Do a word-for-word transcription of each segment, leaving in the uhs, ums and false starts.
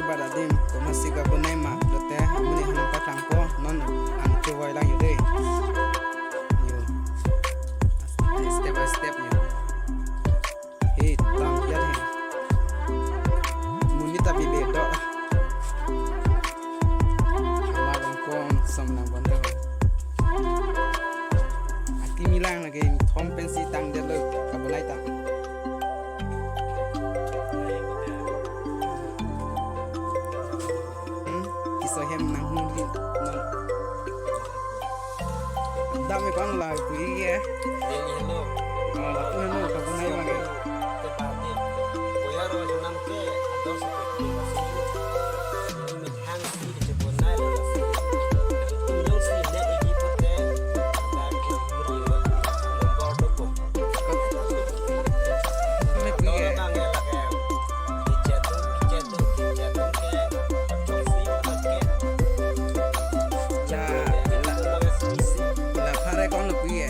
Bad adim, komatsi kabonai ma, lote amonit aphan nangpaklangpo, non angke voi lang yo dei. Yo. Step by step yo. He, tam jat he. Monit ta bile do. Hala bang kong som nang bon do. Akimi lang lake, thom pensi tangdetlo, kabonai ta. Hmm? Kiso hem nang hung di. Dam e kong la kui ke. Hello. Ah, la kui hello, kabonai bang ke. Ke party. Koya ro junam ke, ador seperti. Hang si di jebonai lo si. Tung jong si ne igi pute. Nomor do po. Mek wi ke. La, la, la phare kong lo wi ke.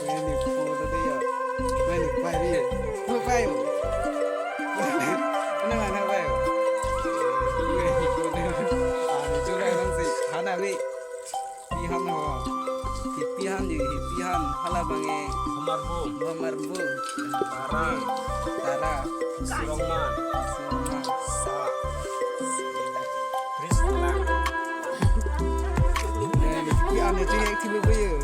Ini foto dia. Ini pai dia. Mau pai yo. Ini mana pai yo? Ini foto. Ah, ini juga nang si. Hana bi. Pihan ho. Hi pihan di, hi pihan. Hala bang e. Hamar bu. Hamar bu. Tara. Tara. Surongman. Surongman. Sa. Priscilla. Ki ane tu yang tiba bayu.